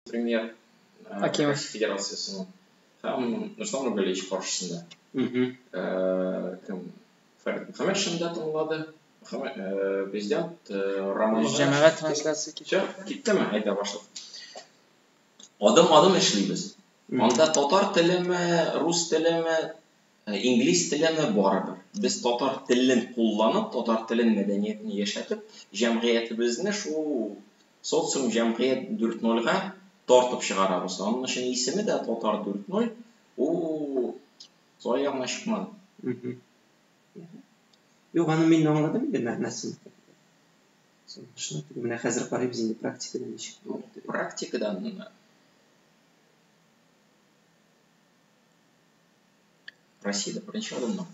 Вице-премьер Акимов. Россия Федерациясенең һәм Нурсултан Нургалиевич каршысында. Кем Фәрит Мөхәммәтшин дә тыңлады. Президент Роман Җәмәгать трансляция китте. Все, киттеме? Әйдә башлык. Адым-адым эшлибез. Анда татар телеме, рус телеме, инглиз телеме барыбер. Без татар телен кулланып, татар телен, мәдәниятен яшәтеп, җәмгыятебезне шул социум җәмгыять 4.0-га тартып чыгарабыз. Аның өчен исеме дә Татар 4.0, ул зая гына чыкмады. Юк, аны мин аңладым инде мәгънәсен. Шуны менә хәзер карыйбыз инде практикада ничек булыр. Практикадан Россиядә беренче адымнар.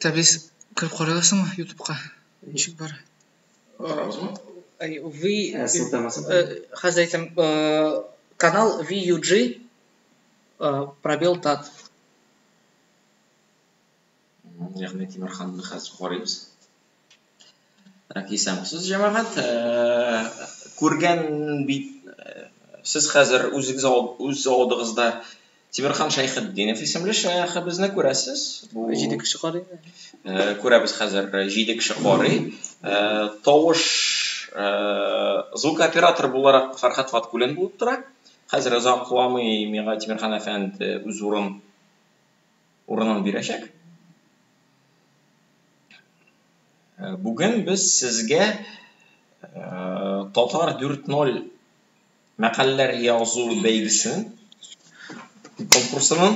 Тәбрис, кереп карый аласыңмы YouTube'ка? Ничек бар? Карабызмы? Вы Сылтамасы. Хәзер әйтәм, канал VUG пробел тат. Ягъни Тимерханны хәзер карыйбыз. Так, исәнмесез, җәмәгать. Күргән бит сез хәзер үзегез үз алдыгызда Тимерхан Шәйхетдинов исемле шәхебезне күрәсез. Бу 7 кеше карый. Күрәбез хәзер 7 кеше карый. Тавыш звукооператор буларак Фәрхат Фаткуллин булып тора. Хәзер озакламый миңа Тимерхан әфәнде үз урынын бирәчәк. Бүген без сезгә Татар 4.0 мәкаләләр язу бәйгесен конкурсының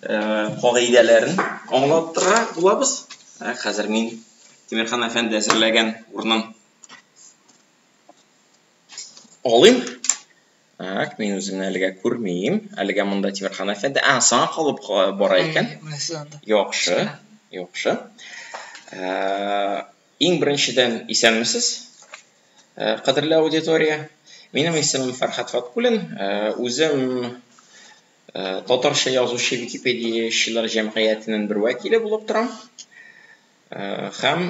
кагыйдәләрен аңлаттыра булабыз. Хәзер мин Тимерхан әфәнде әзерләгән урынын алыйм. Так, мин үземне әлегә күрмим. Әлегә монда Тимерхан әфәнде. Саңа калып бара икән. Яхшы, яхшы. Иң беренчедән исәнмесез, кадерле аудитория. Минем исемем Фәрхат Фаткуллин. Үзем татарча язучы Википедиячеләр җәмгыятенең бер вәкиле булып торам. Һәм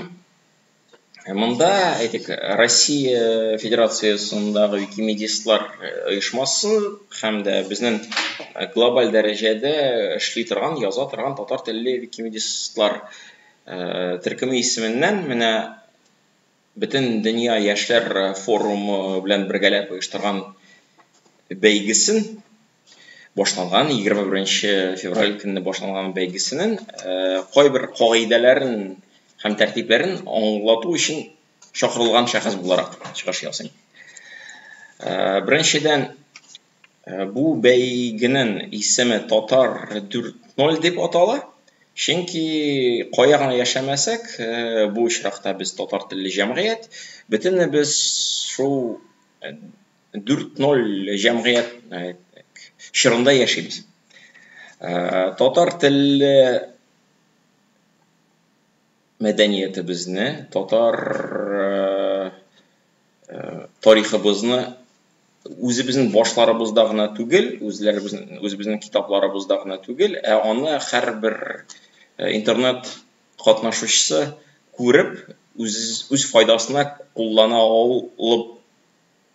монда, әйтик, Россия Федерациясендәге викимедистлар оешмасы һәм дә безнең глобаль дәрәҗәдә эшли торган, яза торган татар телле викимедистлар төркеме исеменнән менә бөтен дөнья яшьләр форумы белән бергәләп оештырган бәйгесен башланган 21 февраль көнне башланган бәйгесенең кайбер кагыйдәләрен һәм тәртипләрен аңлату өчен чакырылган шәхес буларак чыгыш ясыйм. Беренчедән, бу бәйгенең исеме Татар 4.0 дип атала. Чөнки кая гына яшәмәсәк, бу очракта без татар телле җәмгыять, бөтенебез шул 4.0 җәмгыять чорында яшибез. Татар телле мәдәниятебезне, татар тарихыбызны үзебезнең башларыбызда гына түгел, үзебезнең китапларыбызда гына түгел, ә аны һәрбер интернет катнашучысы күреп, үз файдасына куллана алып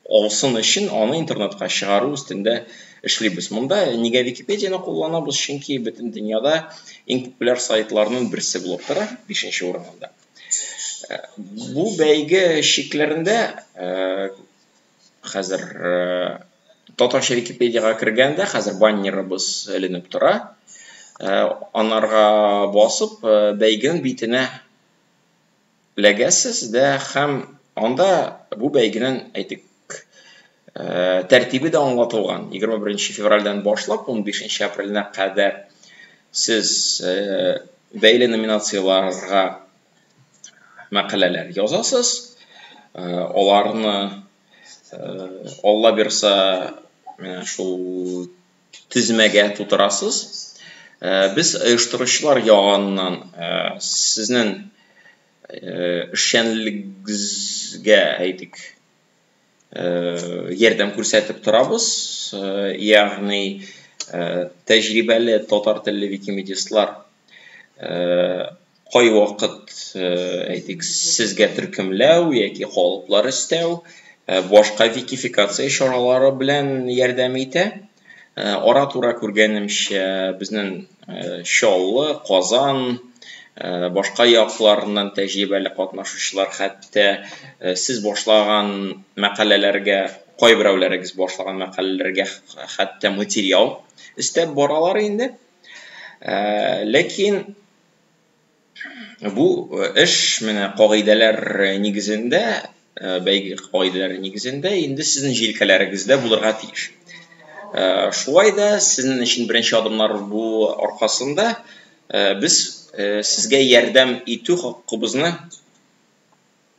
алсын өчен аны интернетка чыгару өстендә эшлибез. Монда нигә Википедияне кулланабыз? Чөнки бөтен дөньяда иң популяр сайтларның берсе булып тора, 5-нче урында. Бу бәйге чикләрендә хәзер татарча Википедияга кергәндә хәзер баннерыбыз эленеп тора. Анарга басып, бәйгенең битенә эләгәсез дә һәм анда бу бәйгенең, әйтик, тәртибе дә аңлатылган. 21 февральдән башлап 15 апреленә кадәр сез бәйле номинацияләргә мәкаләләр язасыз. Аларны Алла бирса, менә шул тезмәгә тутырасыз. Без оештыручылар ягыннан сезнең эшчәнлегегезгә, әйтик, ярдәм күрсәтеп торабыз. Ягъни тәҗрибәле татар телле викимедистлар кайвакыт, әйтик, сезгә төркемләү яки калыплар өстәү Башка викификация чаралары белән ярдәм итә. Ара-тура күргәнемчә, безнең Чаллы, Казан, башка якларыннан тәҗрибәле катнашучылар хәтта сез башлаган мәкаләләргә, кайберәүләрегез башлаган мәкаләләргә хәтта материал өстәп баралар инде. Ләкин бу эш менә кагыйдәләр нигезендә, бәйге кагыйдәләре нигезендә инде сезнең җилкәләрегездә булырга тиеш. Шулай да сезнең өчен беренче адымнар бу аркасында без сезгә ярдәм итү хакыбызны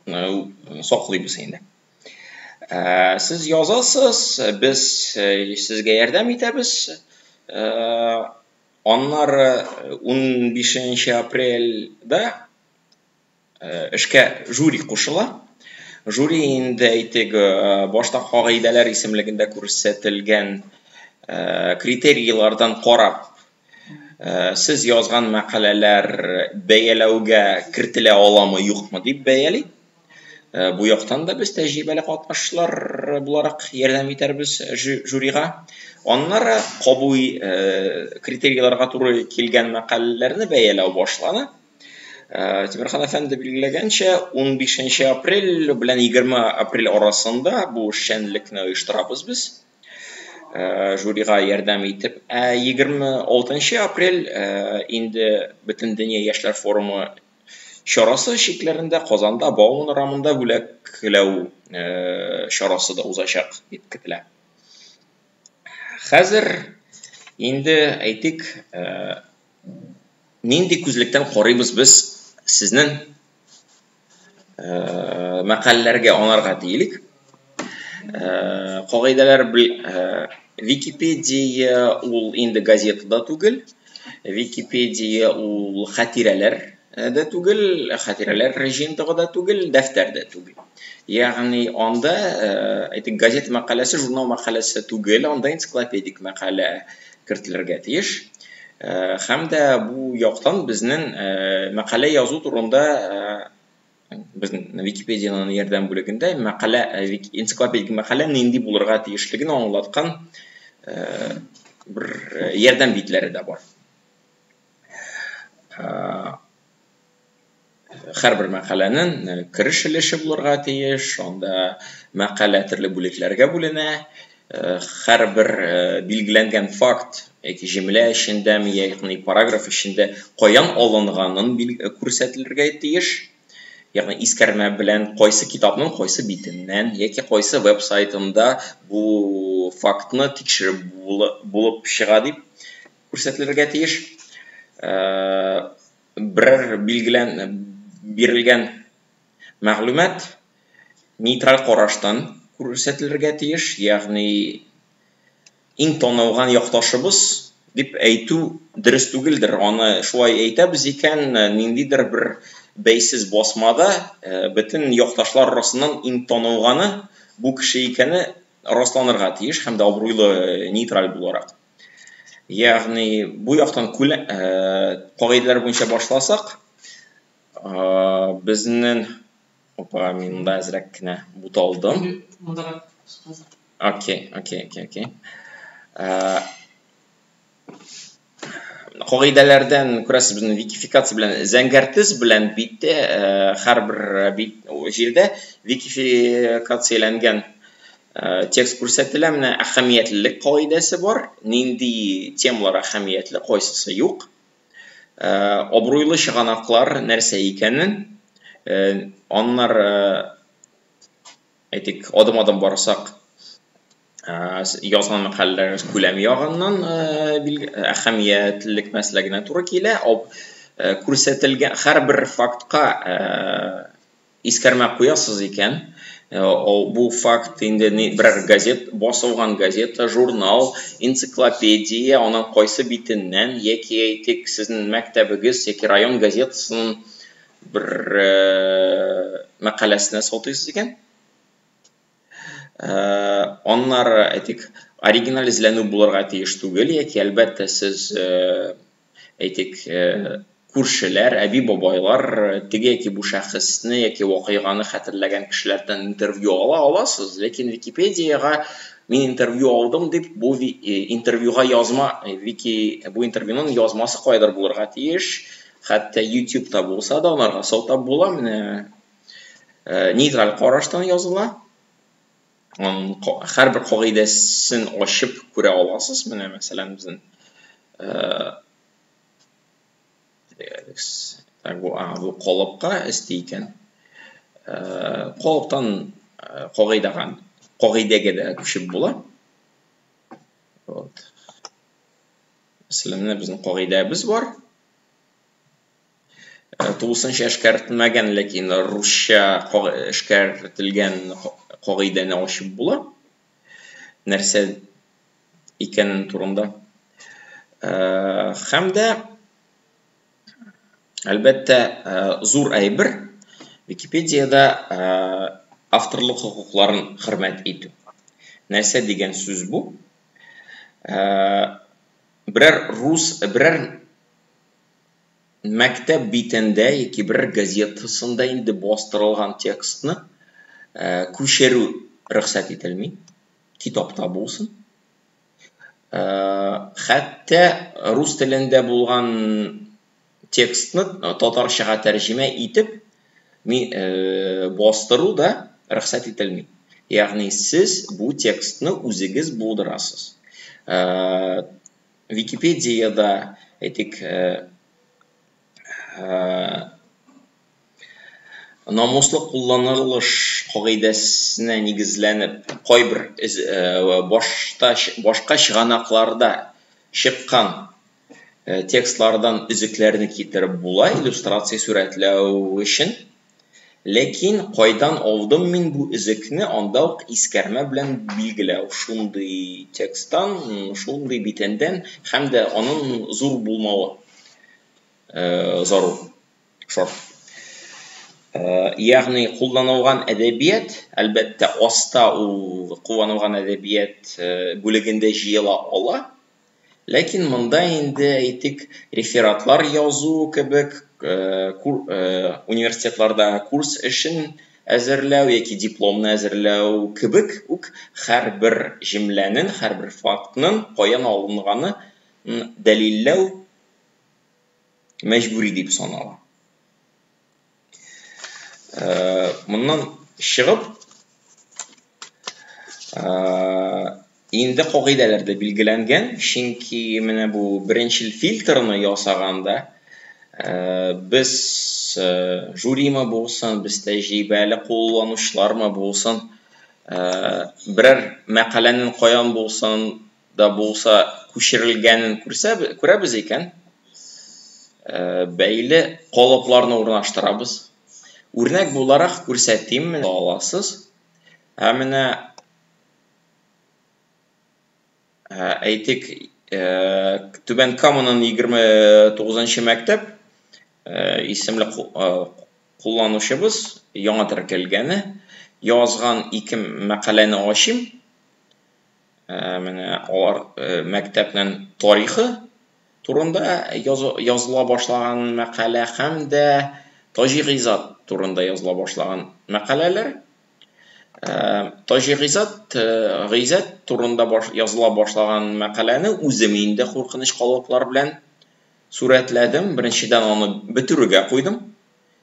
саклыйбыз инде. Сез язасыз, без сезгә ярдәм итәбез. Аннары 15 апрельдә эшкә жюри кушыла. Жюри инде әйтик, башта кагыйдәләр исемлегендә күрсәтелгән критерийлардан карап, сез язган мәкаләләр бәяләүгә кертелә аламы, юкмы дип бәяли. Бу яктан да без тәҗрибәле катнашчылар буларак ярдәм итәрбез жюрига. Аннары кабул критерийларга туры килгән мәкаләләрне бәяләү башлана. Тимерхан әфәнде билгеләгәнчә, 15 апрель белән 20 апрель арасында бу эшчәнлекне оештырабыз без. Жюрига ярдәм итеп. Ә 26 апрель инде Бөтендөнья яшьләр форумы чарасы чикләрендә Казанда Бауман урамында бүләкләү чарасы да узачак дип көтелә. Хәзер инде әйтик, нинди күзлектән карыйбыз без сезнең мәкаләләргә, анарга диелик. Кагыйдәләр Википедия ул инде газета да түгел, Википедия ул хатирәләр дә түгел, хатирәләр җыентыгы да түгел, дәфтәр дә түгел. Ягъни анда әйтик, газета мәкаләсе, журнал мәкаләсе түгел, анда энциклопедик мәкалә кертелергә тиеш. Һәм дә бу яктан безнең мәкалә язу турында безнең Википедияның ярдәм бүлегендә мәкалә, энциклопедик мәкалә нинди булырга тиешлеген аңлаткан бер ярдәм битләре дә бар. Һәрбер мәкаләнең кереш өлеше булырга тиеш, анда мәкалә төрле бүлекләргә бүленә. Һәрбер билгеләнгән факт яки җөмлә эчендәме, ягъни параграф эчендә каян алынганын күрсәтелергә тиеш. Ягъни искәрмә белән кайсы китапның кайсы битеннән яки кайсы веб-сайтында бу фактны тикшереп булып чыга дип күрсәтелергә тиеш. Берәр бирелгән мәгълүмат нейтраль караштан күрсәтелергә тиеш, ягъни иң танылган якташыбыз дип әйтү дөрес түгелдер. Аны шулай әйтәбез икән, ниндидер бер бәйсез басмада бөтен якташлар арасыннан иң танылганы бу кеше икәне расланырга тиеш һәм дә абруйлы нейтраль буларак. Ягъни бу яктан кагыйдәләр буенча башласак, безнең опа, мин монда әзрәк кенә буталдым. Окей, окей, окей, окей. Кагыйдәләрдән күрәсез, безнең викификация белән зәңгәр төс белән биттә һәрбер бит җирдә викификацияләнгән текст күрсәтелә. Менә әһәмиятлелек кагыйдәсе бар. Нинди темалар әһәмиятле, кайсысы юк. Абруйлы чыганаклар нәрсә икәнен, аннары әйтик, адым-адым барсак, язган мәкаләләрегез күләм ягыннан әһәмиятлелек мәсьәләгенә туры килә. Күрсәтелгән һәрбер фактка искәрмә куясыз икән, бу факт инде берәр газет, басылган газета, журнал, энциклопедия, аның кайсы битеннән яки әйтик, сезнең мәктәбегез яки район газетасының бер мәкаләсенә сылтыйсыз икән. Аннары әйтик, оригиналь эзләнү булырга тиеш түгел, яки әлбәттә сез әйтик, Күршеләр, әби-бабайлар, теге яки бу шәхесне яки вакыйганы хәтерләгән кешеләрдән интервью ала аласыз, ләкин Википедиягә мин интервью алдым дип, бу интервьюга язма, вики бу интервьюның язмасы кайдыр булырга тиеш. Хәтта YouTube'та булса да, анарга сылтап була. Менә нейтраль караштан языла. Аның һәрбер кагыйдәсен ачып күрә аласыз. Менә, мәсәлән, безнең бу калыпка өсти икән. Калыптан кагыйдәгә кагыйдәгә дә күчеп була. Вот. Мәсәлән, менә безнең кагыйдәбез бар. Тулысынча эшкәртмәгән, ләкин русча эшкәртелгән кагыйдәне ачып була. Нәрсә икәнен турында. Һәм дә әлбәттә, зур әйбер Википедиядә авторлык хокукларын хөрмәт итү. Нәрсә дигән сүз бу? Берәр рус, берәр мәктәп битендә яки берәр газетасында инде бастырылган текстны күчерү рөхсәт ителми, китапта булсын. Хәтта рус телендә булган текстны татарчага тәрҗемә итеп бастыру да рөхсәт ителми. Ягъни сез бу текстны үзегез булдырасыз. Википедиядә, әйтик, намуслы кулланылыш кагыйдәсенә нигезләнеп, кайбер башта башка чыганакларда чыккан текстлардан өзекләрне китереп була иллюстрация сурәтләү өчен. Ләкин кайдан алдым мин бу өзекне, анда ук искәрмә белән билгеләү. Шундый тексттан, шундый битендән һәм дә аның зур булмавы зарур шарт. Ягъни кулланылган әдәбият, әлбәттә, аста ул кулланылган әдәбият бүлегендә җыела ала. Ләкин монда инде, әйтик, рефератлар язу кебек, университетларда курс эшен әзерләү яки дипломны әзерләү кебек үк һәрбер җөмләнең, һәрбер фактның каян алынганы дәлилләү мәҗбүри дип санала. Моннан чыгып, инде кагыйдәләр дә билгеләнгән, чөнки менә бу беренчел фильтрны ясаганда, без жюримы булсын, без тәҗрибәле кулланучылармы булсын, берәр мәкаләнең каян булсын да булса күчерелгәнен күрсә, күрәбез икән, бәйле калыпларны урнаштырабыз. Үрнәк буларак күрсәтим, аласыз. Ә менә әйтик, Түбән Каманың 29 мәктәп исемле кулланучыбыз, яңа теркәлгәне, язган ике мәкаләне ачыйм. Менә алар мәктәпнең тарихы турында языла башлаган мәкалә һәм дә Таҗи Гыйзат турында языла башлаган мәкаләләр. Таҗи Гыйзат Гыйзәт турында языла башлаган мәкаләне үзем инде куркыныч калыплар белән сурәтләдем. Беренчедән, аны бетерүгә куйдым.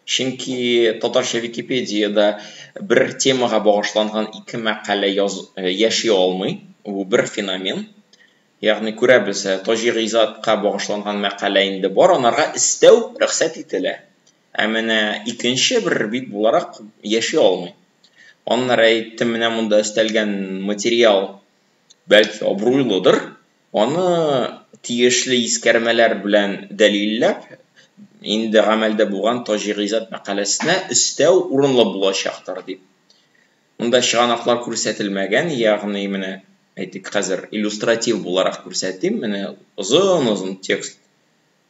Чөнки татарча Википедиядә бер темага багышланган ике мәкалә яз, яши алмый. Бу бер феномен. Ягъни күрәбез, Таҗи Гыйзатка багышланган мәкалә инде бар, анарга өстәү рөхсәт ителә. Ә менә икенче бер бит буларак яши алмый. Аннары әйттем, менә монда өстәлгән материал бәлки абруйлыдыр, аны тиешле искәрмәләр белән дәлилләп, инде гамәлдә булган Таҗи Гыйзат мәкаләсенә өстәү урынлы булачактыр дип. Монда чыганаклар күрсәтелмәгән, ягъни менә әйтик, хәзер иллюстратив буларак күрсәтим, менә озын-озын текст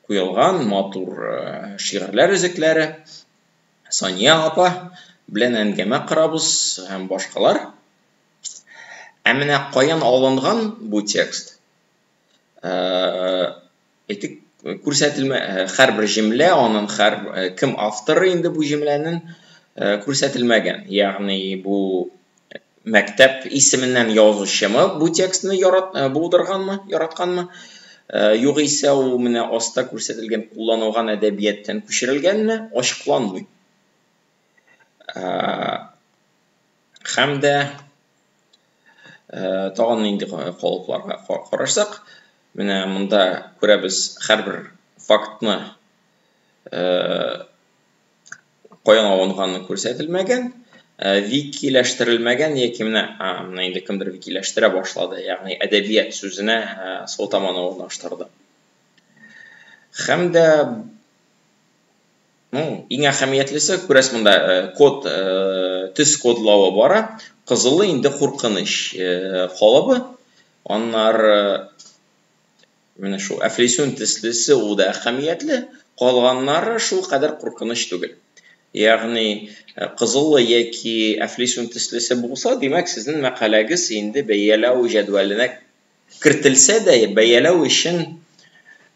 куелган, матур шигырьләр өзекләре, Сания апа белән әңгәмә корабыз һәм башкалар. Ә менә каян алынган бу текст? Әйтик, Күрсәтелмә һәрбер җөмлә, аның һәр кем авторы инде бу җөмләнең күрсәтелмәгән. Ягъни бу мәктәп исеменнән язучымы бу текстны булдырганмы, яратканмы? Югыйсә ул менә аста күрсәтелгән кулланылган әдәбияттан күчерелгәнме, ачыкланмый. Һәм дә тагын нинди калыпларга карасак, менә монда күрәбез һәрбер фактны каян алынганы күрсәтелмәгән, викиләштерелмәгән яки менә менә инде кемдер викиләштерә башлады, ягъни әдәбият сүзенә сылтаманы урнаштырды. Һәм дә ну, иң әһәмиятлесе, күрәсез, монда код, төс кодлавы бара. Кызылы инде куркыныч калыбы. Аннары менә шул әфлисун төслесе ул да әһәмиятле, калганнары шул кадәр куркыныч түгел. Ягъни кызылы яки әфлисун төслесе булса, димәк, сезнең мәкаләгез инде бәяләү җәдвәленә кертелсә дә, бәяләү өчен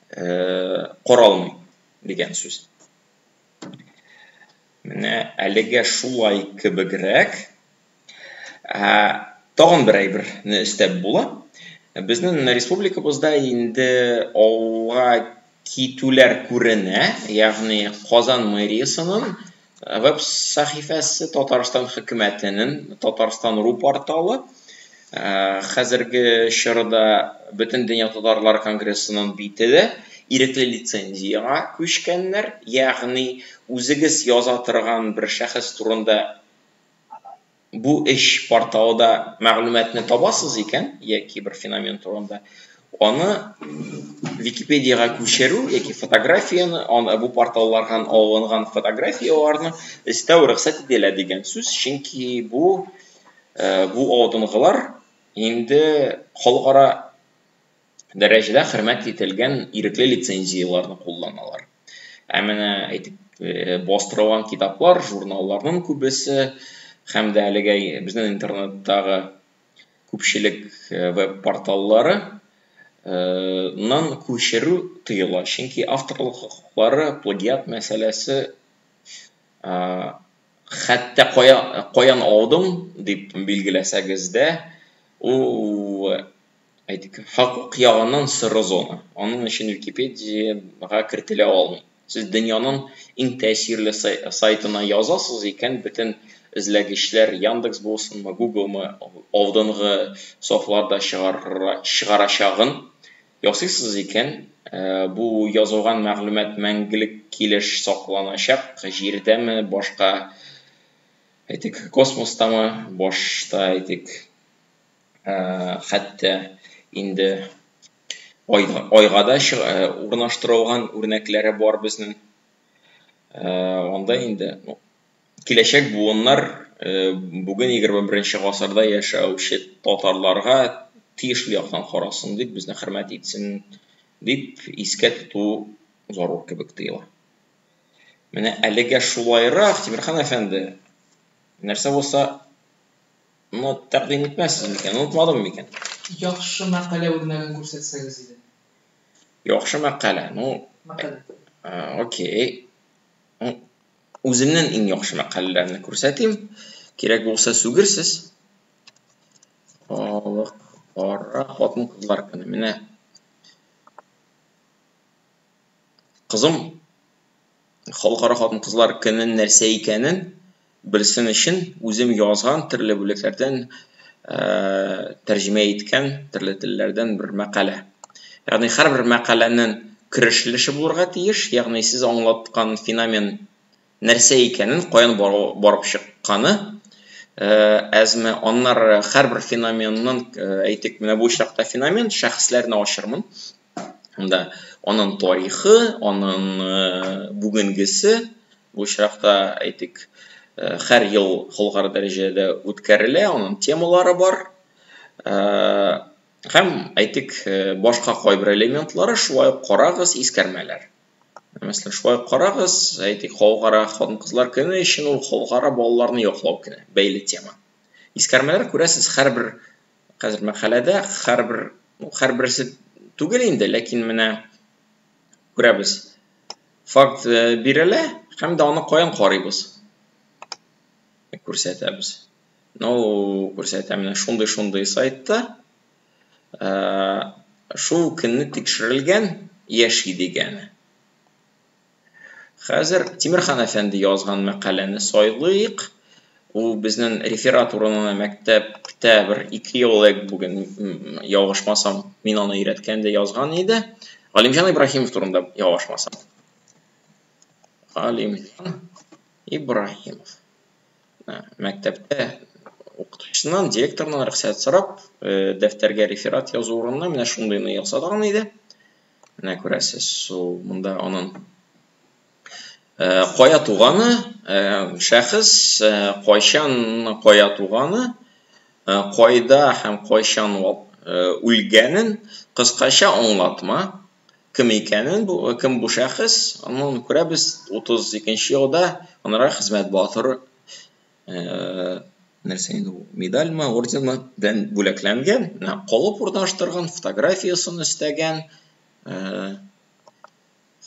каралмый дигән сүз. Менә әлегә шулай кебегрәк. Тагын бер әйберне өстәп була. Безнең республикабызда инде алга китүләр күренә, ягъни Казан мэриясының веб сәхифәсе, Татарстан хөкүмәтенең Татарстан.ру порталы, хәзерге чорда Бөтендөнья татарлар конгрессының бите дә ирекле лицензиягә күчкәннәр, ягъни үзегез яза торган бер шәхес турында бу эш порталда мәгълүматны табасыз икән, яки бер феномен турында, аны Википедиягә күчерү яки фотографияне, аны бу порталлардан алынган фотографияләрне өстәү рөхсәт ителә дигән сүз, чөнки бу алдынгылар инде халыкара дәрәҗәдә хөрмәт ителгән ирекле лицензияләрне кулланалар. Ә менә әйтик, бастырылган китаплар, журналларның күбесе һәм дә әлегә безнең интернеттагы күпчелек веб-порталлары нан күчерү тыела, чөнки авторлык хокуклары, плагиат мәсьәләсе, хәтта каян алдым дип билгеләсәгез дә, ул әйтик, хокук ягыннан соры зона. Аның өчен Википедиягә кертелә алмый. Сез дөньяның иң тәэсирле сайтына язасыз икән, бөтен эзләгечләр Яндекс булсынмы, Гуглмы алдынгы сафларда чыгарачагын ясыйсыз икән, бу язылган мәгълүмат мәңгелек килеш сакланачак, җирдәме, башка әйтик, космостамы, башта әйтик, хәтта инде айга да урнаштырылган үрнәкләре бар безнең. Анда инде киләчәк буыннар бүген 21 гасырда яшәүче татарларга тиешле яктан карасын дип, безне хөрмәт итсен дип искә тоту зарур кебек тоела. Менә әлегә шулайрак, Тимерхан әфәнде, нәрсә булса, ну, тәкъдим итмәссез микән, онытмадым микән? Яхшы мәкалә үрнәген күрсәтсәгез иде. Яхшы мәкалә, ну, Мәкалә. Окей. Үземнең иң яхшы мәкаләләрне күрсәтим. Кирәк булса сүгерсез. Халыкара хатын-кызлар көне. Менә кызым халыкара хатын-кызлар көнен нәрсә икәнен белсен өчен үзем язган төрле бүлекләрдән тәрҗемә иткән төрле телләрдән бер мәкалә. Ягъни һәрбер мәкаләнең кереш өлеше булырга тиеш, ягъни сез аңлаткан феномен нәрсә икәнен, каян барып чыкканы, әзме, аннары һәрбер феноменның, әйтик, менә бу очракта феномен шәхесләрне ачырмын. Анда аның тарихы, аның бүгенгесе, бу очракта әйтик, һәр ел халыкара дәрәҗәдә үткәрелә, аның темалары бар. Һәм әйтик, башка кайбер элементлары шулай ук карагыз, искәрмәләр. Мәсәлән, шулай ук карагыз, әйтик, халыкара хатын-кызлар көне өчен ул халыкара балаларны яклау көне, бәйле тема. Искәрмәләр күрәсез, һәрбер хәзер мәкаләдә һәрбер, ну, һәрберсе түгел инде, ләкин менә Күрәбез. Факт бирелә һәм дә аны каян карыйбыз? Күрсәтәбез. Ну, күрсәтә менә шундый-шундый сайтта шул көнне тикшерелгән яши дигәне. Хәзер Тимерхан әфәнде язган мәкаләне сайлыйк. Ул безнең реферат урынына мәктәптә бер 2 ел элек бүген ялгышмасам, мин аны өйрәткәндә язган иде. Галимҗан Ибраһимов турында ялгышмасам. Галимҗан Ибраһимов. Мәктәптә укытучысыннан, директорыннан рөхсәт сорап, дәфтәргә реферат язу урынына менә шундыйны ясаган иде. Менә күрәсез, ул монда аның кая туганы, шәхес, кайчан кая туганы, кайда һәм кайчан үлгәнен кыскача аңлатма, кем икәнен, бу, кем бу шәхес, аннан күрәбез 32 елда анара хезмәт батыры нәрсә инде ул, медальмы, орденмы белән бүләкләнгән, менә калып урнаштырган, фотографиясын өстәгән,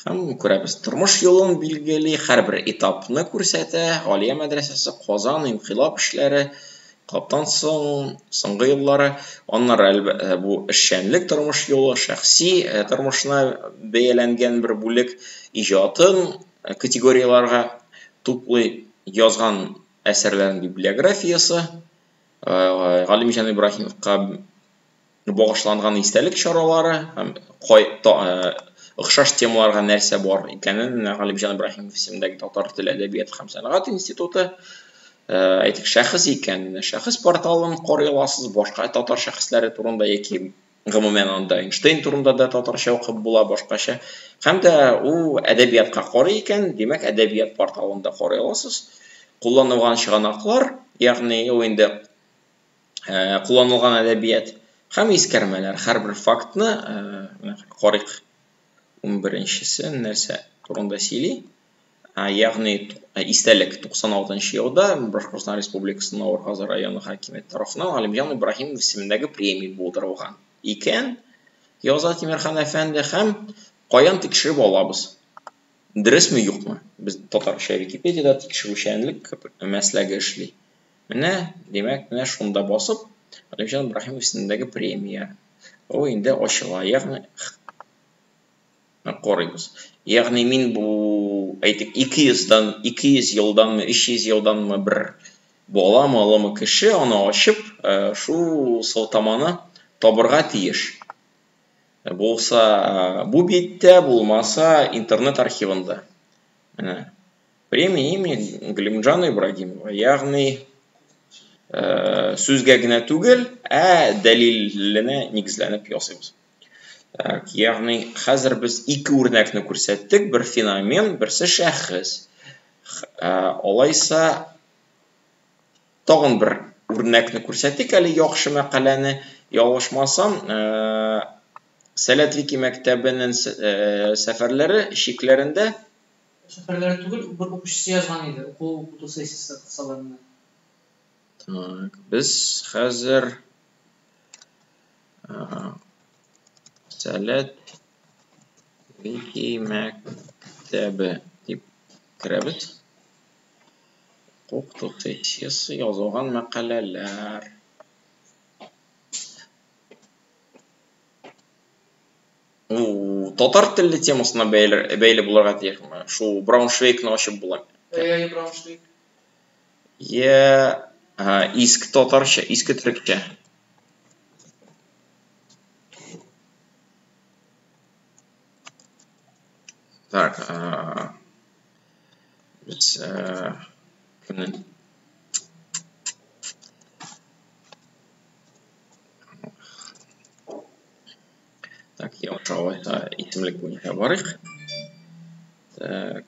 һәм күрәбез, тормыш юлын билгели, һәрбер этапны күрсәтә, Галия мәдрәсәсе, Казан, инкыйлаб эшләре, инкыйлабтан соң, соңгы еллары, аннары бу эшчәнлек тормыш юлы, шәхси тормышына бәяләнгән бер бүлек, иҗатын категорияләргә туплый, язган әсәрләренең библиографиясе, Галимҗан Ибраһимовка багышланган истәлек чаралары һәм охшаш темаларга нәрсә бар икәнен менә Галимҗан Ибраһимов исемендәге Татар теле, әдәбият һәм сәнгать институты, әйтик, шәхес икән, менә шәхес порталын карый аласыз, башка татар шәхесләре турында яки гомумән анда Эйнштейн турында да татарча укып була, башкача. Һәм дә ул әдәбиятка карый икән, димәк, әдәбият порталын да карый аласыз. Кулланылган чыганаклар, ягъни ул инде кулланылган әдәбият һәм искәрмәләр. Һәрбер фактны карыйк. 11-нчесе нәрсә турында сөйли? Ягъни истәлек 96 елда Башкортстан Республикасының Авыргазы районы хакимияте тарафыннан Галимҗан Ибраһимов исемендәге премия булдырылган икән, яза Тимерхан әфәнде, һәм каян тикшереп алабыз? Дөресме, юкмы? Без татарча Википедиядә тикшерүчәнлек мәсләге эшли. Менә, димәк, менә шунда басып, Галимҗан Ибраһимов исемендәге премия. Ул инде ачыла, ягъни карыйбыз. Ягъни мин бу, әйтик, 200 елданмы, 300 елданмы бер баламы, олымы кеше аны ачып, шул сылтаманы табырга тиеш. Булса бу биттә, булмаса интернет архивында. Менә премия имени Галимҗана Ибрагимова. Ягъни сүзгә генә түгел, ә дәлиленә нигезләнеп ясыйбыз. Так, ягъни хәзер без ике үрнәкне күрсәттек, бер феномен, берсе шәхес. Алайса тагын бер үрнәкне күрсәтик әле яхшы мәкаләне, ялгышмасам, Сәләт Вики мәктәбенең сәфәрләре чикләрендә. Сәфәрләре түгел, бер укучысы язган иде, уку укыту сессиясе кысаларында. Так, без хәзер Сәләт Вики мәктәбе дип керәбез. Укыту сессиясе язылган мәкаләләр. Татар телле темасына бәйле булырга тиешме? Шул Брауншвейгны ачып була. Әй, Брауншвейг. Я иске татарча, иске төрекчә. Так, без кемнең? Так, яхшы, алайса исемлек буенча барыйк. Так.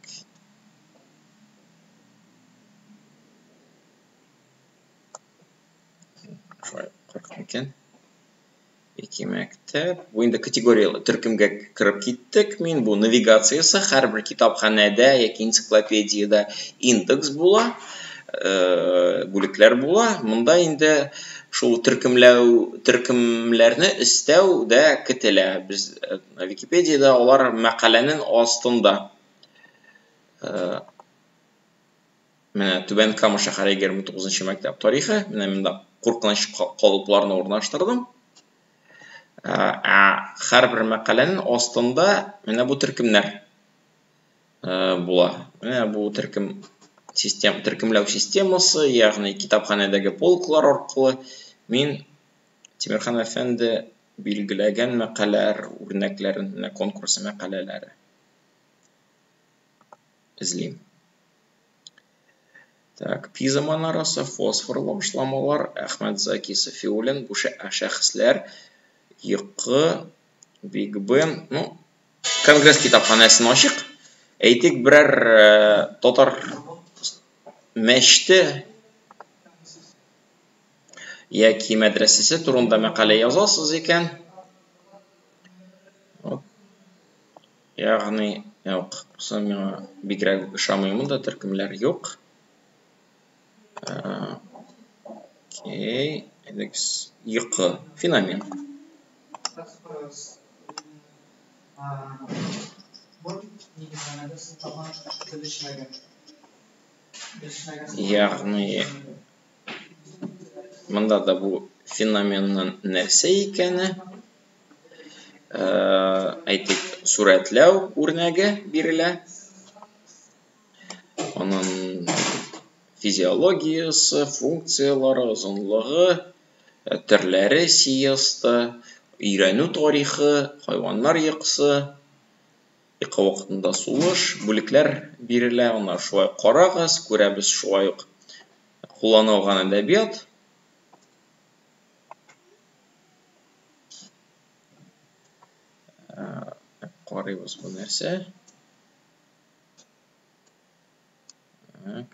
Шулай кырык микән? Вики мәктәп. Бу инде категорияле төркемгә кереп киттек. Мин бу навигациясе һәрбер китапханәдә яки энциклопедиядә индекс була, бүлекләр була. Монда инде Шул төркемләү, төркемнәрне өстәү дә көтелә. Без Википедиядә алар мәкаләнең астында. Менә Түбән Кама шәһәре 29 мәктәп тарихы. Менә монда куркыныч калыпларны урнаштырдым. Ә һәрбер мәкаләнең астында менә бу төркемнәр була. Менә бу төркем систем, төркемләү системасы, ягъни китапханәдәге полклар аркылы мин Тимерхан әфәнде билгеләгән мәкаләләр үрнәкләрен, менә конкурс мәкаләләре эзлим. Так, Пиза манарасы, фосфорлы ашламалар, Әхмәт Заки Сафиуллин, бу шәхесләр, йокы, Биг Бен, ну, Конгресс китапханәсен ачык. Әйтик, берәр татар мәчете яки мәдрәсәсе турында мәкалә язасыз икән. Ягъни, юк, бусы миңа бигрәк үк ошамый, монда төркемнәр юк. Окей, әйдәгез, йокы, феномен. Ягъни, монда да бу феноменның нәрсә икәне, әйтик, сурәтләү үрнәге бирелә. Аның физиологиясе, функцияләре, озынлыгы, төрләре сиеста, өйрәнү тарихы, хайваннар йокысы, йокы вакытында сулыш, бүлекләр бирелә. Аны шулай карагыз, күрәбез шулай ук кулланылган әдәбият. Карыйбыз бу нәрсә. Так.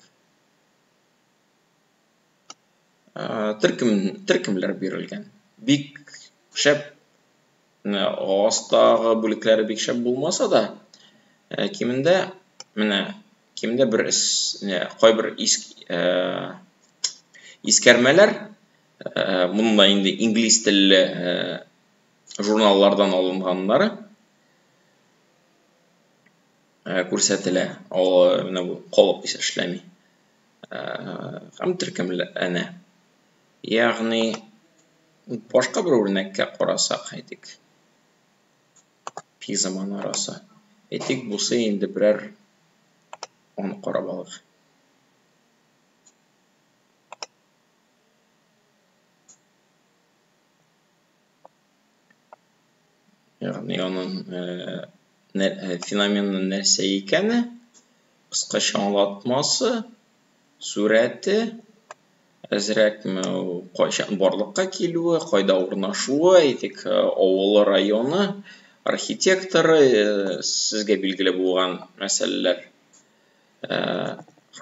Төркем, төркемләр бирелгән. Бик шәп, астагы бүлекләре бик шәп булмаса да, кимендә менә кимендә бер кайбер искәрмәләр, монда инде инглиз телле журналлардан алынганнары күрсәтелә. Ал менә бу калып исә эшләми. Һәм төркемләнә. Ягъни башка бер үрнәккә карасак, әйтик, Пиза манарасы. Әйтик, бусы инде берәр аны карап алыйк. Ягъни аның феноменның нәрсә икәне, кыскача аңлатмасы, сурәте, әзрәкме кайчан барлыкка килүе, кайда урнашуы, әйтик, авылы, районы, архитекторы, сезгә билгеле булган мәсьәләләр.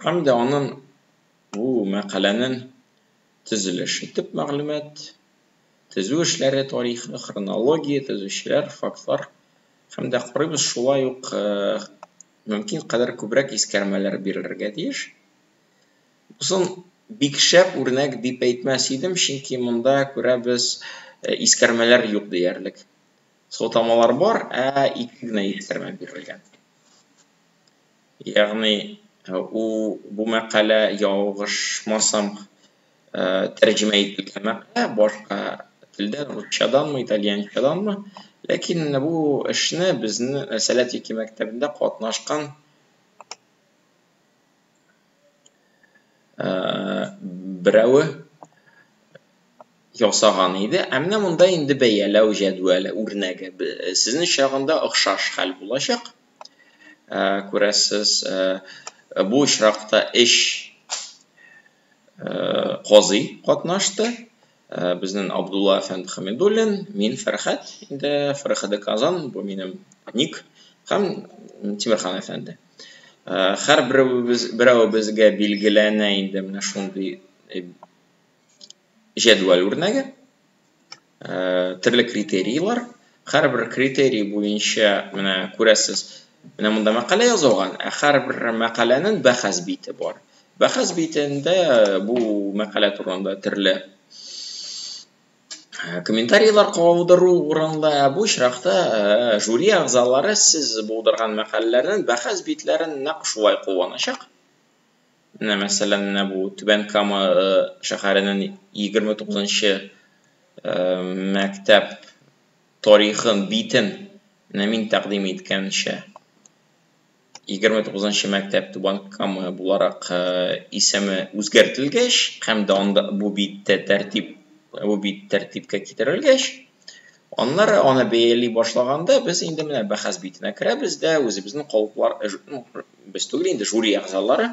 Һәм дә аның бу мәкаләнең төзелеше, төп мәгълүмат, төзү эшләре тарихы, хронология, төзүчеләр, фактлар. Һәм дә карыйбыз, шулай ук мөмкин кадәр күбрәк искәрмәләр бирелергә тиеш. Бусын бик шәп үрнәк дип әйтмәс идем, чөнки монда күрәбез искәрмәләр юк диярлек. Сылтамалар бар, ә ике генә искәрмә бирелгән. Ягъни ул бу мәкалә ялгышмасам тәрҗемә ителгән мәкалә башка телдән, русчаданмы, итальянчаданмы, ләкин бу эшне безнең Сәләт Вики мәктәбендә катнашкан берәве ясаган иде. Ә менә монда инде бәяләү җәдвәле үрнәге. Сезнең чагында охшаш хәл булачак. Күрәсез, бу очракта өч казый катнашты. Безнең Абдулла әфәнде Хамидуллин, мин Фәрхәт, инде ФРХД Казан, бу минем ник, һәм Тимерхан әфәнде. Һәр берәвебезгә билгеләнә инде менә шундый җәдвәл үрнәге, төрле критерийлар. Һәрбер критерий буенча менә күрәсез, менә монда мәкалә язылган, ә һәрбер мәкаләнең бәхәс бите бар. Бәхәс битендә бу мәкалә турында төрле Комментарийлар калдыру урынлы. Ә бу очракта жюри әгъзалары сез булдырган мәкаләләрнең бәхәс битләрен нәкъ шулай кулланачак. Менә, мәсәлән, менә бу Түбән Кама шәһәренең 29-нчы мәктәп тарихын битен менә мин тәкъдим иткәнчә 29-нчы мәктәп Түбән Кама буларак исеме үзгәртелгәч һәм дә анда бу биттә тәртип, бу бит тәртипкә китерелгәч, аннары аны бәяли башлаганда без инде менә бәхәс битенә керәбез дә үзебезнең калыплар, ну, без түгел инде, жюри әгъзалары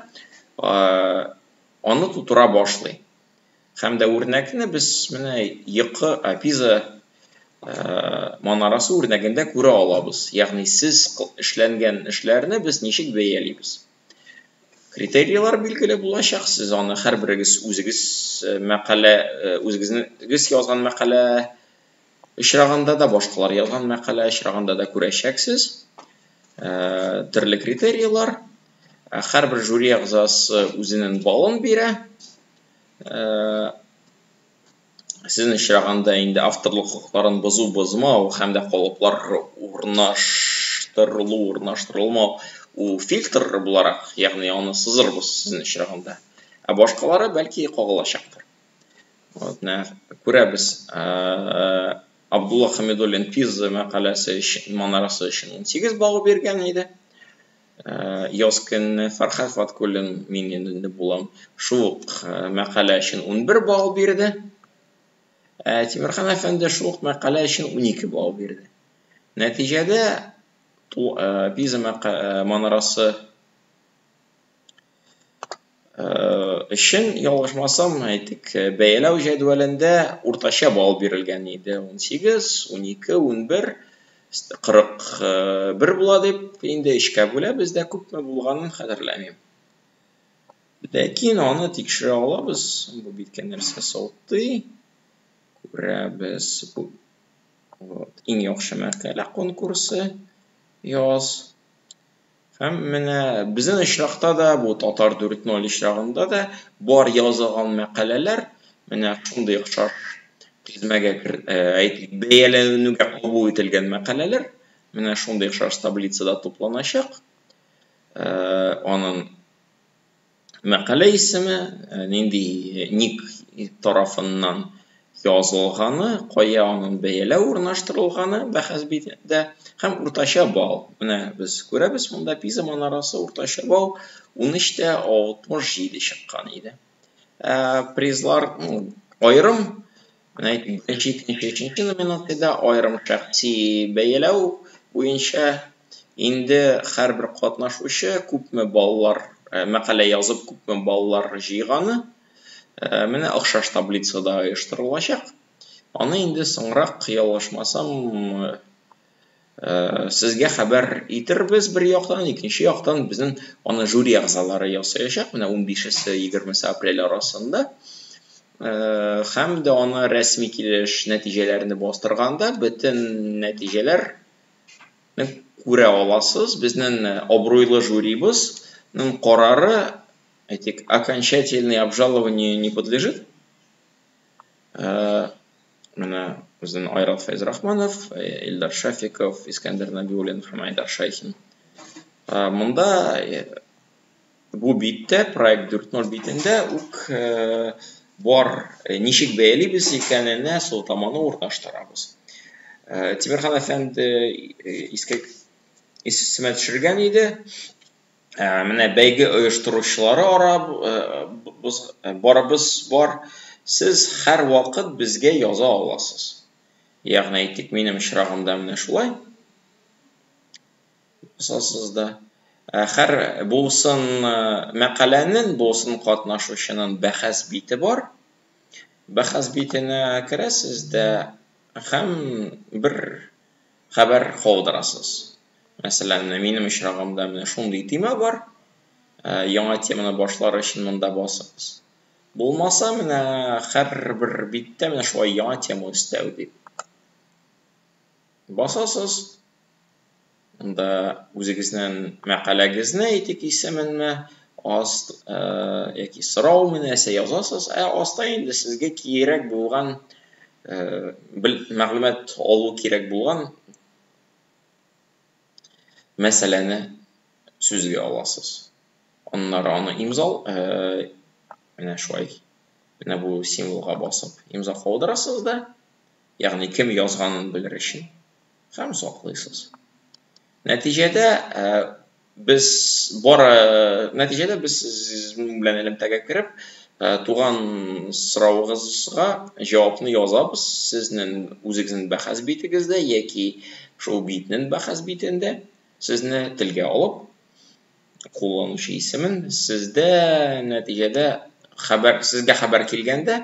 аны тутыра башлый. Һәм дә үрнәкне без менә йокы Пиза манарасы үрнәгендә күрә алабыз. Ягъни сез эшләнгән эшләрне без ничек бәялибез. Критерийлар билгеле булачак. Сез аны һәрберегез үзегез мәкалә, үзегез язган мәкалә очраганда да, башкалар язган мәкалә очраганда да күрәчәксез. Төрле критерийлар. Һәрбер жюри әгъзасы үзенең балын бирә. Сезнең очраганда инде авторлык хокукларын бозу, бозмау һәм дә калыплар урнаштырылу, урнаштырылмау ул фильтр буларак, ягъни аны сызырбыз сезнең очрагында. Ә башкалары бәлки кагылачактыр. Вот, менә күрәбез, Абдулла Хамидуллин Пиза мәкаләсе өчен, манарасы өчен 18 балл биргән иде. Яз көнне Фәрхәт Фаткуллин, мин инде булам, шул ук мәкалә өчен 11 балл бирде. Тимерхан әфәнде шул ук мәкалә өчен 12 балл бирде. Нәтиҗәдә Пиза манарасы өчен, ялгышмасам, әйтик, бәяләү җәдвәлендә уртача балл бирелгән иде. 18, 12, 11, 41 була дип, инде өчкә бүләбез дә, күпме булганын хәтерләмим. Ләкин аны тикшерә алабыз. Бу биткә нәрсә сылтый. Күрәбез. Бу вот, иң яхшы мәкалә конкурсы яз. Һәм менә безнең очракта да, бу Татар 4.0 очрагында да бар язылган мәкаләләр менә шундый охшаш тизмәгә, әйтик, бәяләнүгә кабул ителгән мәкаләләр менә шундый охшаш таблицада тупланачак. Аның мәкалә исеме, нинди ник тарафыннан язылганы, кая аның бәяләү урнаштырылганы бәхәс битендә һәм уртача балл. Менә без күрәбез, монда Пиза манарасы уртача балл 13,67 чыккан иде. Призлар аерым, менә беренче, икенче, өченче номинациядә аерым шәхси бәяләү буенча инде һәрбер катнашучы күпме баллар, мәкалә язып күпме баллар җыйганы менә охшаш таблицада оештырылачак. Аны инде соңрак, ялгышмасам, сезгә хәбәр итербез бер яктан, икенче яктан безнең аны жюри әгъзалары ясаячак, менә 15-се 20 апрель арасында. Һәм дә аны рәсми килеш нәтиҗәләрне бастырганда бөтен нәтиҗәләрне күрә аласыз. Безнең абруйлы жюрибызның карары, әйтик, окончательное обжалование не подлежит. Менә безнең Айрат Фәйзрахманов, Илдар Шафиков, Искәндәр Нәбиуллин һәм Айдар Шайхин. Монда бу биттә, проект 4.0 битендә үк бар ничек бәялибез икәненә сылтаманы урнаштырабыз. Тимерхан әфәнде искә исемә төшергән иде. Менә бәйге оештыручылары ара барыбыз бар. Сез һәр вакыт безгә яза аласыз. Ягъни әйтик, минем очрагымда менә шулай. Язасыз да. Һәр булсын мәкаләнең, булсын катнашучының бәхәс бите бар. Бәхәс битенә керәсез дә һәм бер хәбәр калдырасыз. Мәсәлән, минем очрагымда менә шундый тема бар. Яңа теманы башлар өчен монда басыгыз. Булмаса, менә һәрбер биттә менә шулай яңа тема өстәү дип басасыз. Монда үзегезнең мәкаләгезне, әйтик, исеменме, аст яки сораумы нәрсә язасыз, ә аста инде сезгә кирәк булган Мәгълүмат алу кирәк булган мәсьәләне сүзгә аласыз. Аннары аны имзал, менә шулай, менә бу символга басып имза калдырасыз да, ягъни кем язганын белер өчен һәм саклыйсыз. Нәтиҗәдә без бары нәтиҗәдә без сезнең белән элемтәгә кереп, туган соравыгызга җавапны язабыз. Сезнең үзегезнең бәхәс битегездә яки шул битнең бәхәс битендә сезне телгә алып, кулланучы исемен сездә нәтиҗәдә хәбәр сезгә хәбәр килгәндә,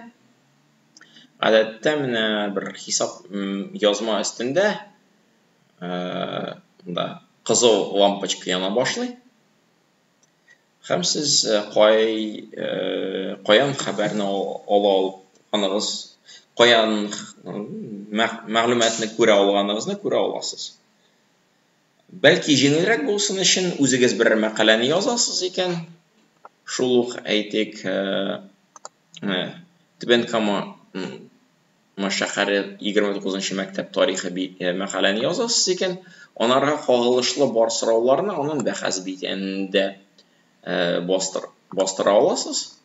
гадәттә менә бер хисап язма өстендә монда кызыл лампочка яна башлый. Һәм сез каян хәбәрне ала алганыгыз, каян мәгълүматны күрә алганыгызны күрә аласыз. Бәлки җиңелрәк булсын өчен үзегез берәр мәкаләне язасыз икән, шул ук әйтик, Түбән Кама шәһәре 29 мәктәп тарихы мәкаләне язасыз икән, анарга кагылышлы бар сорауларны аның бәхәс битендә бастыра аласыз.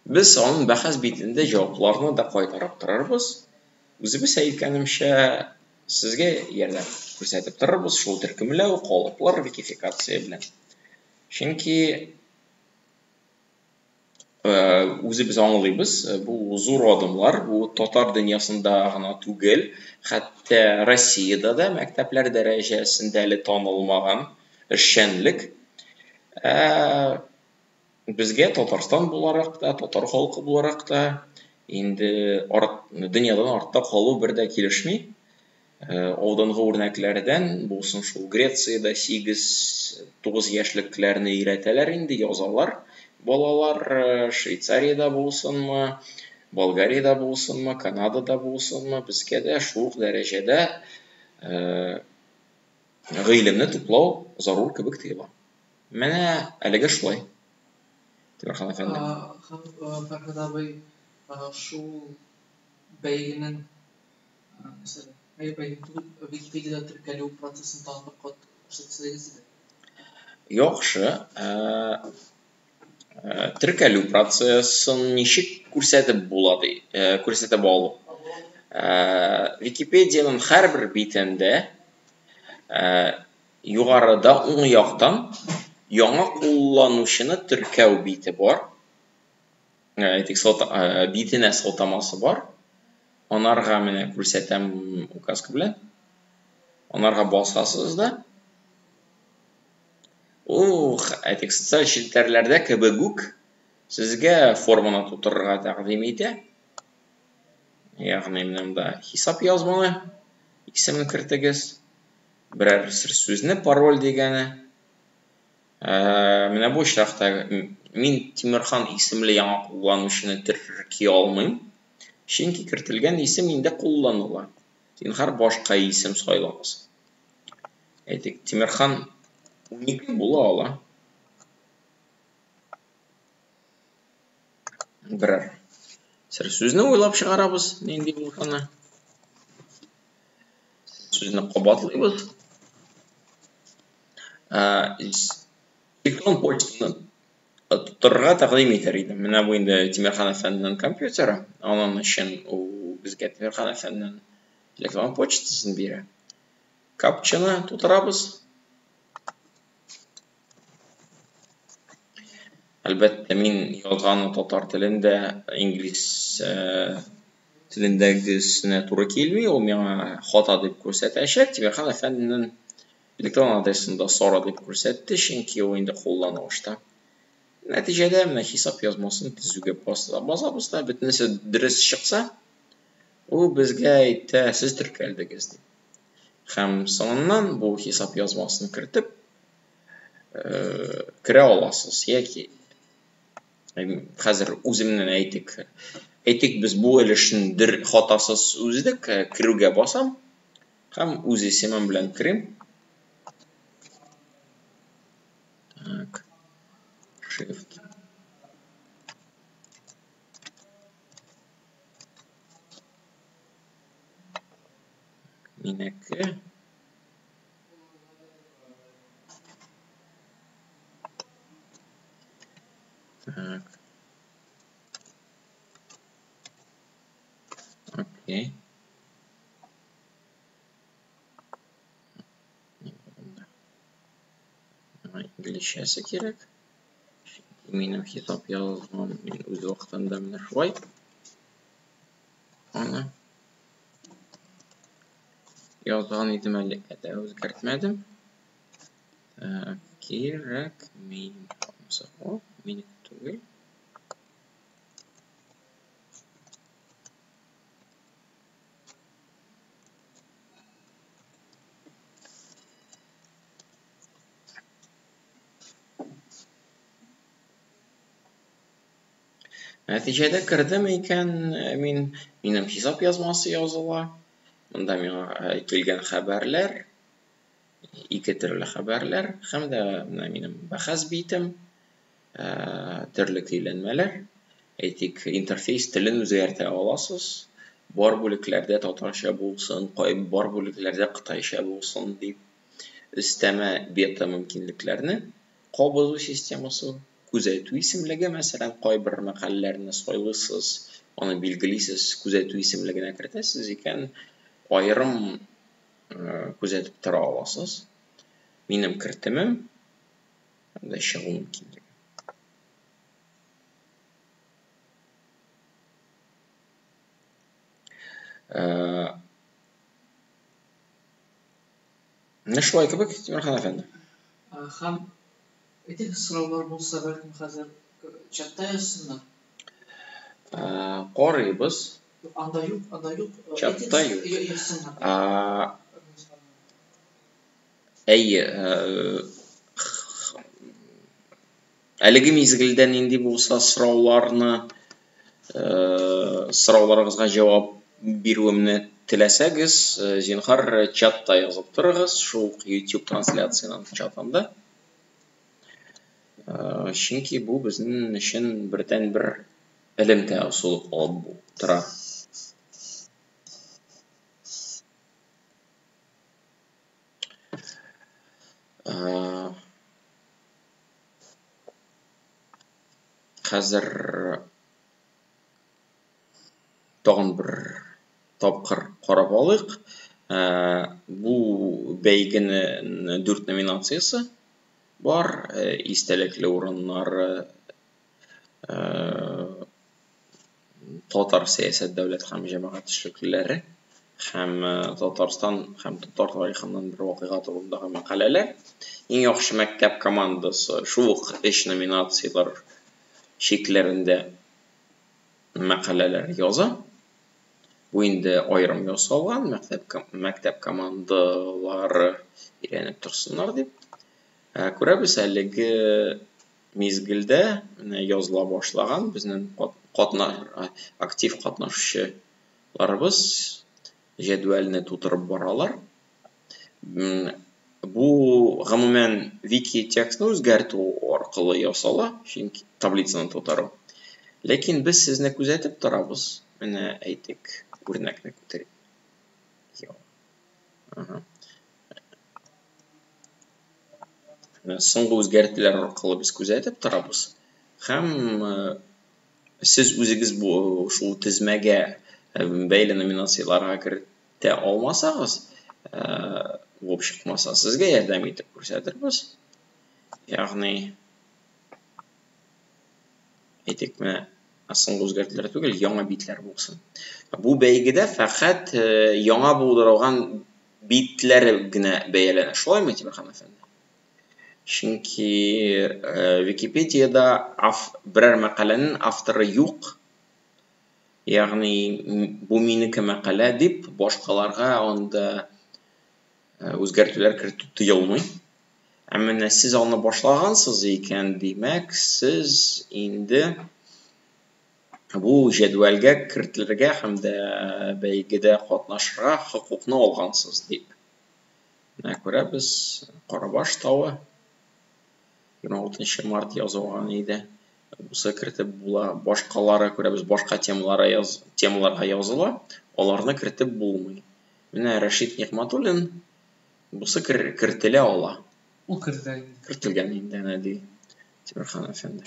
Без аның бәхәс битендә җавапларны да кайтарып торырбыз. Үзебез әйткәнемчә, сезгә ярдәм күрсәтеп торырбыз шул төркемләү, калыплар, викификация белән. Чөнки үзебез аңлыйбыз, бу зур адымлар, бу татар дөньясында гына түгел, хәтта Россиядә дә мәктәпләр дәрәҗәсендә әле танылмаган эшчәнлек. Безгә Татарстан буларак та, татар халкы буларак та инде дөньядан артта калу бер дә килешми. Алдынгы үрнәкләрдән булсын шул Грециядә 8-9 яшьлекләрне өйрәтәләр инде, язалар балалар, Швейцариядә булсынмы, Болгариядә булсынмы, Канадада булсынмы, безгә дә шул ук дәрәҗәдә гыйлемне туплау зарур кебек тоела. Менә әлегә шулай. Тимерхан әфәнде. Фәрһад абый, шул бәйгенең, мәсәлән, бәйге түгел, Википедиядә теркәлү процессын тагын бер кат күрсәтсәгез иде. Яхшы. Теркәлү процессын ничек күрсәтеп була ди, күрсәтеп алу. Википедиянең һәрбер битендә югарыда уң яктан яңа кулланучыны теркәү бите бар. Әйтик, битенә сылтамасы бар. Анарга менә күрсәтәм указка белән. Анарга басасыз да. Ух, әйтик, социаль челтәрләрдә кебек үк сезгә форманы тутырырга тәкъдим итә. Ягъни менә монда хисап язманы исемен кертегез. Берәр сүзне пароль дигәне. Менә бу очракта мин Тимерхан исемле яңа кулланучыны терки алмыйм, чөнки кертелгән исем инде кулланыла. Зинһар башка исем сайлагыз. Әйтик, Тимерхан 12 була ала. Берәр сер сүзне уйлап чыгарабыз, нинди булганы. Сүзне кабатлыйбыз. Электрон почтаны тутырырга тәкъдим итәр идем. Менә бу инде Тимерхан әфәнденең компьютеры. Аның өчен ул безгә Тимерхан әфәнденең электрон почтасын бирә. Капчаны тутырабыз. Әлбәттә, мин язганы татар телендә, инглиз телендәгесенә туры килми, ул миңа хата дип күрсәтәчәк. Тимерхан әфәнденең электрон адресында сора дип күрсәтте, чөнки ул инде кулланылышта. Нәтиҗәдә менә хисап язмасын төзүгә басабыз да, бөтенесе дөрес чыкса, ул безгә әйтә, сез теркәлдегез дип. Һәм соңыннан бу хисап язмасын кертеп керә аласыз. Яки хәзер үземнән әйтик, әйтик без бу өлешен хатасыз үздек, керүгә басам һәм үз исемем белән керим. Так. Shift. Минеке. Так. Окей. Инглизчәсе кирәк. Минем хисап язмам мин үз вакытында менә шулай. Аны язган идем әле, дә үзгәртмәдем. Кирәк мин. О, минеке түгел. Нәтиҗәдә кердем икән, минем хисап язмасы языла. Монда миңа килгән хәбәрләр, ике төрле хәбәрләр һәм дә менә минем бәхәс битем, төрле көйләнмәләр. Әйтик, интерфейс телен үзгәртә аласыз. Бар бүлекләрдә татарча булсын, бар бүлекләрдә кытайча булсын дип. Өстәмә бета мөмкинлекләрне кабызу системасы, күзәтү исемлеге, мәсәлән, кайбер мәкаләләрне сайлыйсыз, аны билгелисез, күзәтү исемлегенә кертәсез икән, аерым күзәтеп тора аласыз. Минем кертемем һәм дә чыгу мөмкинлеге. Менә шулай кебек, Тимерхан әфәнде. Һәм әйтик, сораулар булса, бәлкем хәзер чатта язсыннар. Карыйбыз. Анда юк, анда юк. Чатта юк. Язсыннар. Әйе, әлеге мизгелдә нинди булса сорауларны, сорауларыгызга җавап бирүемне теләсәгез, зинһар чатта язып торыгыз, шул ук YouTube трансляцияның чатында. Чөнки бу безнең өчен бердәнбер элемтә ысулы калып тора. Хәзер тагын бер тапкыр карап алыйк. Бу бәйгенең 4 номинациясе бар. Истәлекле урыннары, татар сәясәт, дәүләт һәм җәмәгать эшлеклеләре һәм Татарстан һәм татар тарихыннан бер вакыйга турындагы мәкаләләр. Иң яхшы мәктәп командасы шул ук 3 номинацияләр чикләрендә мәкаләләр яза. Бу инде аерым ясалган, мәктәп командалары өйрәнеп торсыннар дип. Күрәбез, әлеге мизгелдә менә языла башлаган безнең актив катнашучыларыбыз җәдвәлне тутырып баралар. Бу гомумән вики текстны үзгәртү аркылы ясала, чөнки таблицаны тутыру. Ләкин без сезне күзәтеп торабыз. Менә әйтик, үрнәкне күтәрик. Соңгы үзгәртүләр аркылы без күзәтеп торабыз. Һәм сез үзегез бу шул тезмәгә бәйле номинацияләргә кертә алмасагыз, булып чыкмаса, сезгә ярдәм итеп күрсәтербез. Ягъни әйтик, менә соңгы үзгәртүләр түгел, яңа битләр булсын. Бу бәйгедә фәкать яңа булдырылган битләр генә бәяләнә. Шулаймы, Тимерхан әфәнде? Чөнки Википедиядә берәр мәкаләнең авторы юк. Ягъни бу минеке мәкалә дип башкаларга анда үзгәртүләр кертү тыелмый. Ә менә сез аны башлагансыз икән, димәк, сез инде бу җәдвәлгә кертелергә һәм дә бәйгедә катнашырга хокукны алгансыз дип. Менә күрәбез, Карабаш тавы 26 март язылган иде. Бусы кертеп була. Башкалары күрәбез, башка темаларга языла, аларны кертеп булмый. Менә Рәшит Нигъмәтуллин бусы кертелә ала. Ул кертелә инде. Кертелгән инде әнә ди Тимерхан әфәнде.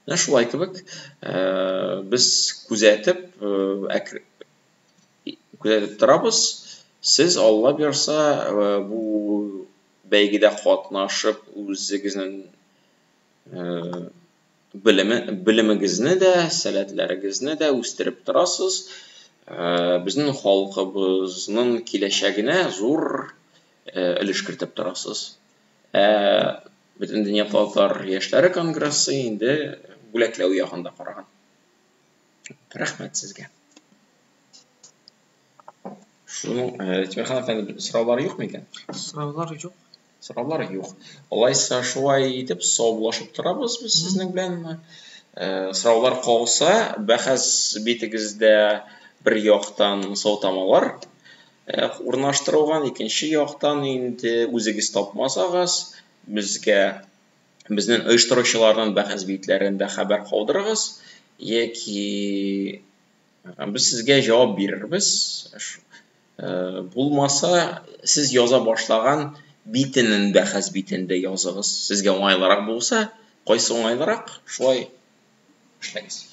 Менә шулай кебек без күзәтеп күзәтеп торабыз. Сез, Алла бирса, бу бәйгедә катнашып, үзегезнең белеме, белемегезне дә, сәләтләрегезне дә үстереп торасыз. Безнең халкыбызның киләчәгенә зур өлеш кертеп торасыз. Ә Бөтендөнья татар яшьләре конгрессы инде бүләкләү ягында караган. Рәхмәт сезгә. Шуның Тимерхан әфәнде, сораулар юк микән? Сораулар юк. Сораулар юк. Алайса шулай итеп саубуллашып торабыз без сезнең белән. Сораулар калса, бәхәс битегездә бер яктан сылтамалар урнаштырылган, икенче яктан инде үзегез тапмасагыз, безгә безнең оештыручыларның бәхәс битләрендә хәбәр калдырыгыз, яки без сезгә җавап бирербез. Булмаса, сез яза башлаган битенең бәхәс битендә языгыз. Сезгә уңайлырак булса, кайсы уңайлырак, шулай эшләгез.